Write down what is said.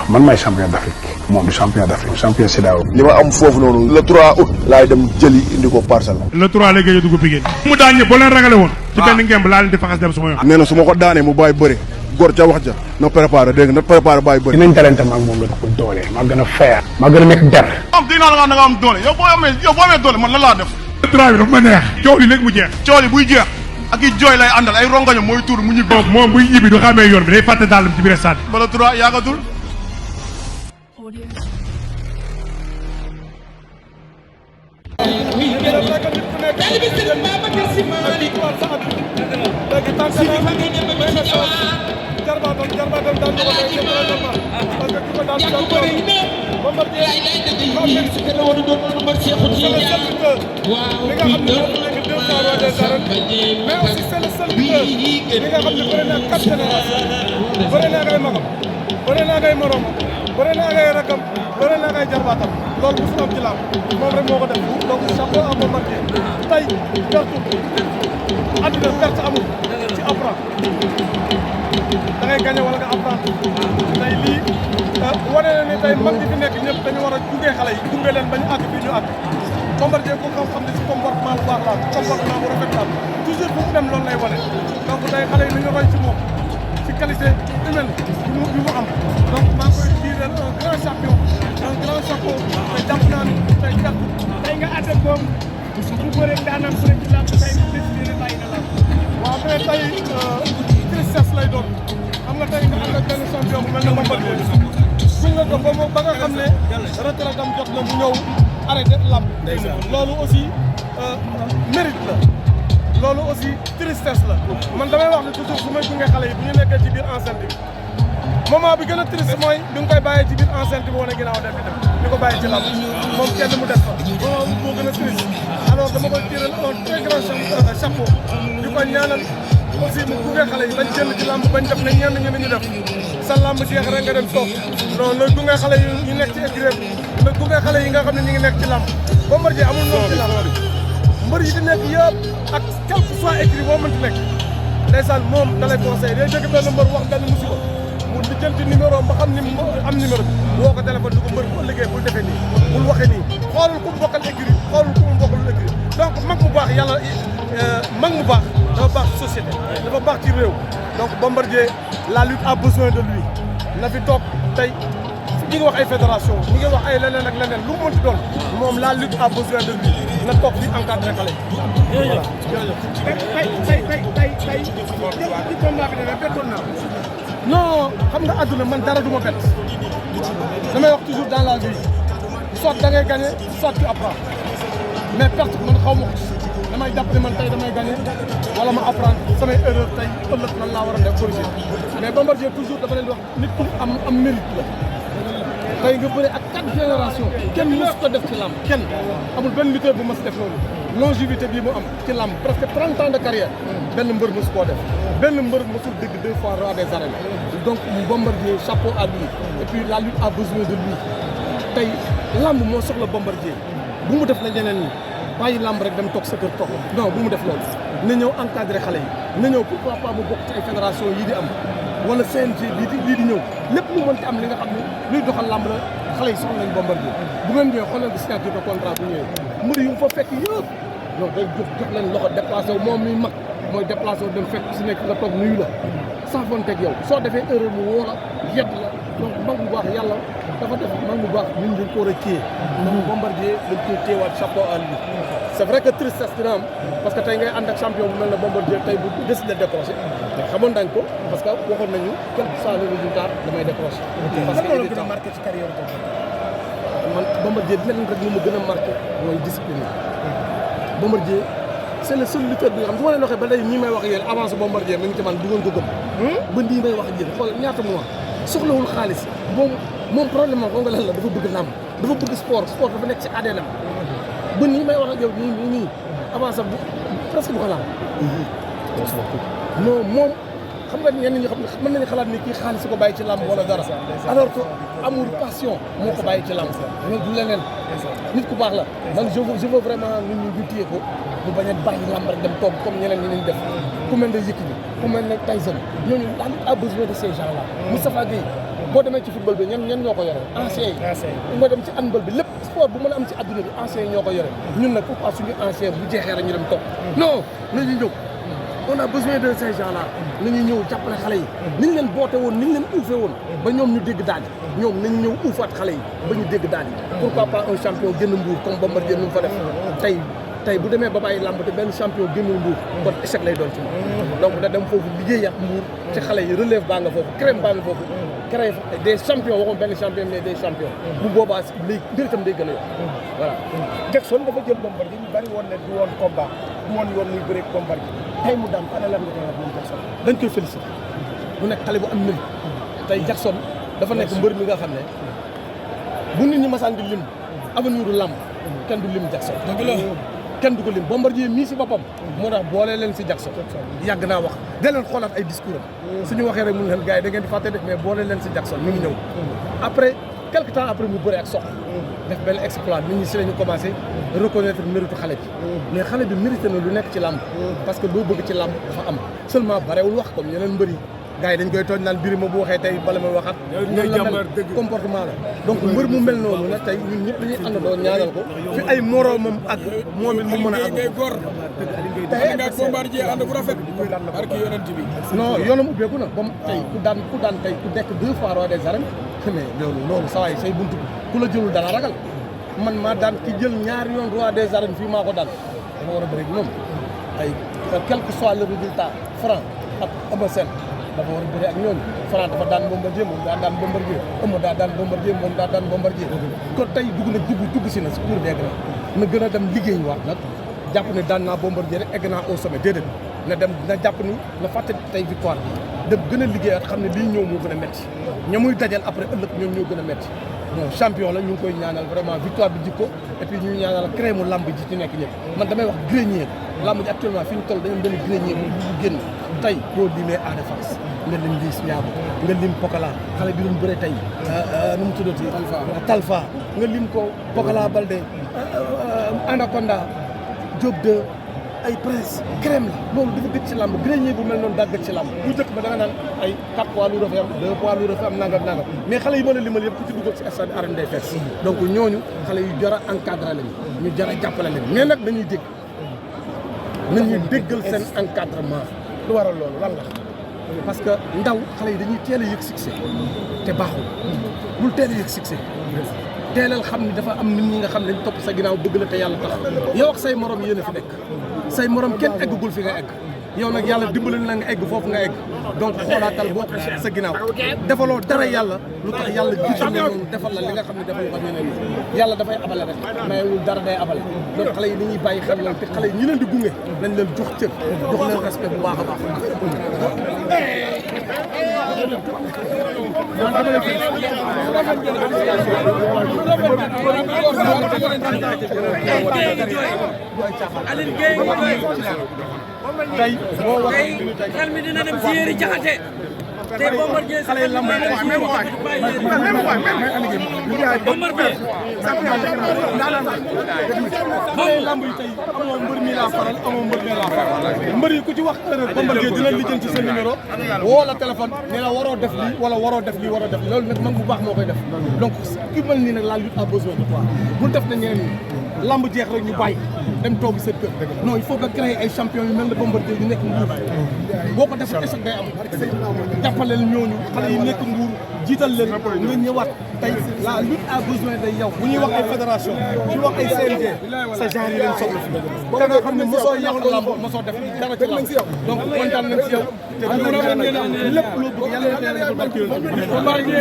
man maay champion d'Afrique moom du champion d'Afrique champion CEDEAO. li ma am foofu noonu le 3 août laay dem jëli indi ko Parcelles. le 3 lay gëj a dugg Pikine. mu daan ñëpp boo leen ragale woon. ci benn ngemb laa leen di faxas dem suma yoon. nee na su ma ko daanee mu bàyyi bëri góor ca wax ja na préparé dégg nga na préparé bàyyi bëri. dinañ talente maag moom la ko doole maa gën a feer. maa gën a nekk der. am dégg naa la nga am doole yow boo amee doole man lan laa def. le 3 bi dafa ma neex. coow li léegi mu jeex. coow li buy jeex ak i jooy lay àndal ay rongaño mooy tuur mu ñibbi. moom buy ñibbi du xamee yoon bi day fàtte dàllam ci biir stade. ba le 3 yaagatul. bëre naa ngay rakam bëre naa ngay jarbaatam loolu mosul am ci làmb moom rek moo ko def donc chapeau à Bombardier tey perte àdduna perte amul ci apprendre da ngay gagné wala nga apprendre tey lii wane na ni tey mag ñi fi nekk ñëpp dañu war a gunge xale yi gunge leen ba ñu àgg fii ñu àgg Bombardier ku xam ne ci comportement bu baax la comportement bu rafet la toujours fu mu dem loolu lay wane donc tey xale yi nañu roy ci moom ci qualité humaine bi mu am donc maa ngi koy diiral un grand champion un grand chapeau te jàpp naa ni tey gàtt tey nga ànd ak moom bu bëree daanam bëri ci làmb tey décidé na bàyyi na làmb waaw mais tey tristesse lay doon xam nga tey nga ànd ak benn champion bu mel ne Bombardier buñ la doon ba nga xam ne retraite am jot na mu ñëw arrêté làmb loolu aussi mérite la loolu aussi tristesse la man damay wax ne toujours su may gunge xale yi bu ñu nekkee ci biir enceinte bi moment bi gën a triste mooy bi nga koy bàyyee ci biir enceinte bi wane ginnaaw def dem di ko bàyyi ci làmb moom kenn mu def fa moom moo gën a triste alors dama koy tiral un très grand chapeau di ko ñaanal aussi mu gunge xale yi bañ jël ci làmb bañ def ne ñenn ñi ñu def sa làmb jeex rek nga dem toog non na gunge xale yi nekk ci écurie bi na gunge xale yi nga xam ne ñu ngi nekk ci làmb Bombardier amul noonu ci làmb mbër yi di nekk yëpp ak quel que soit écrit boo mënti nekk ndeysaan moom da lay conseillé day dégg benn mbër wax benn musiba mu di jëlti numéro ba xam ni am numéro bi woo ko téléphone di ko mbër bu ëllëgee bul defee nii bul waxee nii xoolal ku mu bokkal écrit xoolal ku mu bokkal écrit donc mag mu baax yàlla mag mu baax dafa baax ci société dafa baax ci réew donc Bombardier la lutte a besoin de lui na fi toog tey ñi ngi wax ay fédération ñi ngi wax ay leneen ak leneen lu mu mënti doon moom la lutte a besoin de lui na toog fi encadré xale yi. tey ci combat bi demee bettoon naa non xam nga àdduna man dara du ma bett damay wax toujours dans la vie soit da ngay gagné soit tu apprends mais perte man xaw ma ko damay jàpp ne man tey damay gagné wala ma apprendre samay erreur tey ëllëg nan laa war a def corriger mais Bombardier toujours dafa leen di wax nit ku am mérite la. tey nga bëre ak 4 générations kenn mës ko def ci làmb kenn amul benn lutteur bu mës def loolu longévité bii mu am ci làmb presque 30 ans de carrière benn mbër mës koo def benn mbër mësul dégg 2 fois roi des arènes donc Bombardier chapeau à lui et puis la lutte a besoin de lui tey làmb moo soxla Bombardier bu mu def la ñeneen ñi bàyyi làmb rek dem toog sa kër toog non bu mu def loolu na ñëw encadré xale yi na ñëw pourquoi pas mu bokk ci ay fédération yi di am wala CNG lii di ñëw lépp lu mënti am li nga xam ne luy doxal làmb la xale yi soxla nañ Bombardier bu ngeen ñëwee xoolal bi signature de contrat bu ñëwee mbër yu mu fa fekk yëpp non day jox leen loxo déplacé wu moom muy mag mooy déplacé wu dem fekk si nekk nga toog nuyu la saafoonteeg yow soo defee erreur mu woo la yedd la donc mag bu baax yàlla dafa def mag bu baax ñun dañ ko war a téye donc Bombardier dañ koy téyewaat chapeau à lui c'est vrai que tristesse dina am parce que tey ngay ànd ak champion bu mel ne Bombardier tey bu décidé décroché te xamoon nañ ko parce que waxoon nañu quel que soit le résultat damay décroché. parce que lan moo la gën a marqué ci carrière man Bombardier dina rek lu mu gën a marqué mooy discipline Bombardier c'est le seul lutteur bi nga xam su ma leen waxee ba léegi ñi may wax yéen avance Bombardier mi ngi ci man du ngeen ko gëm. ba nii may wax ak yéen xool ñaata mois soxlawul xaalis moom problème am xam nga lan la dafa bëgg làmb dafa bëgg sport dafa nekk ci ADN ba nii may wax ak yow nii avance bu presque du ko laal. non moom xam nga ñenn ñi xam mën nañu xalaat ni kii xaalis ko bàyyi ci làmb wala dara alors que amour passion moo ko bàyyi ci làmb mais du leneen nit ku baax la man je veux vraiment nit ñi ñu téye ko ñu bañ a bàyyi làmb rek dem toog comme ñeneen ñi ñu def ku mel ne Yékini ku mel ne Tyson ñooñu la lutte a besoin de ces gens là Moustapha Gueye boo demee ci football bi ñan ñoo ko yore anciens yi nga dem ci handball bi lépp sport bu mën a am ci adduna bi anciens yi ñoo ko yore ñun nag pourquoi suñu ancien bu jeexee rek ñu dem toog non nañu ñëw on a besoin de ces gens là nañu ñëw jàppale xale yi niñ leen boote woon niñ leen uufe woon ba ñoom ñu dégg daal ñoom nañu ñëw uufaat xale yi ba ñu dégg daal pourquoi pas un champion génn Mbour comme Bombardier nu mu fa def tey bu demee ba bàyyi làmb te benn champion génnul Mbour kon échec lay doon ci moom donc da dem foofu liggéey ak Mbour ci xale yi relève baa nga foofu crème baa nga foofu créé des champions waxoon benn champion mais des champions bu boobaa léegi mbir itam day gën a yokk voilà Jackson dafa jël Bombardier ñu bari woon ne du woon combat du woon yoon muy bëre Bombardier tey mu daan ana lan nga koy wax moom Jackson dañ koy félicité bu nekk xale bu am mérite tey Jackson dafa nekk mbër mi nga xam ne bu nit ñi masaan di lim avenir du lamb kenn du lim Jackson dëgg la kenn du ko lim Bombardier mii si boppam moo tax boole leen si Jackson yàgg naa wax da leen xoolaat ay discours am suñu waxee rek mun leen gars yi da ngeen di fàtte def mais boole leen si Jackson mi ngi ñëw après quelque temps après mu bëri ak sox def benn exploit nit ñi si lañu commencé reconnaître mérite xale bi mais xale bi mérité na lu nekk ci làmb parce que loo bëgg ci làmb dafa am seulement barewul wax comme ñeneen mbëri gars yi dañ koy tooñ naan Birima bu waxee tey bala may waxat ñooy jàmbar comportement la donc mbër mu mel noonu nag tey ñun ñëpp dañuy àndandoo ñaanal ko fi ay moroomam ak moom it mu mën a àgg tey nga Bombardier ànd bu rafet barki yonent bi non yoonam ubbeeku na comme tey ku daan tey ku nekk 2 fois roi des arènes mais loolu sawaay say buntu ku la jëlul dana ragal man maa daan ki jël ñaari yoon roi des arènes fii maa ko daan dafa war a bëri moom tey quel que soit le résultat Franc ak Eumeu Sène dafa war a bëri ak ñooñu Franc dafa daan Bombardier moom daa daan Bombardier Eumeu daa daan Bombardier moom daa daan Bombardier kon tey dugg si na si cour dégg na gën a dem liggéey waat nag jàpp ne daan naa Bombardier rek egg naa au sommet déedéet na jàpp ni na fàtte tey victoire bi dem gën a liggéey ak xam ne lii ñëw moo gën a métti ña muy dajal après ëllëg ñoom ñoo gën a métti bon champion la ñu ngi koy ñaanal vraiment victoire bi jikko et puis ñu ñaanal crée mu lamb ji ci nekk ñëpp man damay wax grenier lamb ji actuellement fi ñu toll dañu benn grenier bu génn tey boo limee Ada Fass nga lim Liss Ndiago nga lim Pokola xale bi doon bëre tey nu mu tuddati Talfa nga lim ko Pokola Baldé Anaconda Diop 2 ay presse crème la loolu dafa gëj ci làmb grenier bu mel noonu daa gëj ci làmb bu njëkk ba da nga naan ay 4 poids lourds dafa am 2 poids lourds dafa am nangam mais xale yi ma la limal yëpp ku ci dugal ci stade arène day fees donc ñooñu xale yu jar a encadré lañu ñu jar a jàppale leen mais nag dañuy dégg nañuy déggal seen encadrement lu waral loolu lan la parce que ndaw xale yi dañuy teel a yëg succès te baaxul bul teel a yëg succès teelal xam ni dafa am nit ñi nga xam ne dañ topp sa ginnaaw bëgg la te yàlla tax yow ak say morom yéen a fi nekk say morom kenn eggagul fi nga egg yow nag yàlla dimbali na nga egg foofu nga egg donc xoolaatal boo ko sa ginnaaw defaloo dara yàlla lu tax yàlla jiital la noonu defal la li nga xam ne defal ko ñeneen ñi yàlla dafay abale rek mayewul dara day abale donc xale yi dañuy bàyyi xel loolu te xale yi ñi leen di gunge nañ leen jox cër jox leen respect bu baax a baax Aline Gueye tey boo wax tey xel mi dina dem si Yéri Jaxate tey Bombardier xale yi lamb Bombardier lamb yi tey amoo mbër mi laa faral amoo mbër mi laa faral mbër yi ku ci wax erreur Bombardier dina lijjanti sa numéro woo la téléphone ne la waroo def lii wala waroo def lii waroo def lii loolu nag mag bu baax moo koy def donc ki mel nii nag la lutte a besoin de toi bul def na ñeneen ñi lamb jeex rek ñu bàyyi dem toogi seen kër non il faut que créer ay champion yu mel ne Bombardier yu nekk Mbour boo ko defee échec day am jàppaleel ñooñu xale yi nekk Mbour jiital leen nga ñëwaat tey la lutte a besoin de yow bu ñuy wax ay fédération ñu wax ay CNG sa genre yi leen soxla fi da nga xam ne mosoo yàq lamb mosoo def dara ci lamb donc kontaan nañ ci yow te lépp loo bëgg yàlla na yàlla defal barke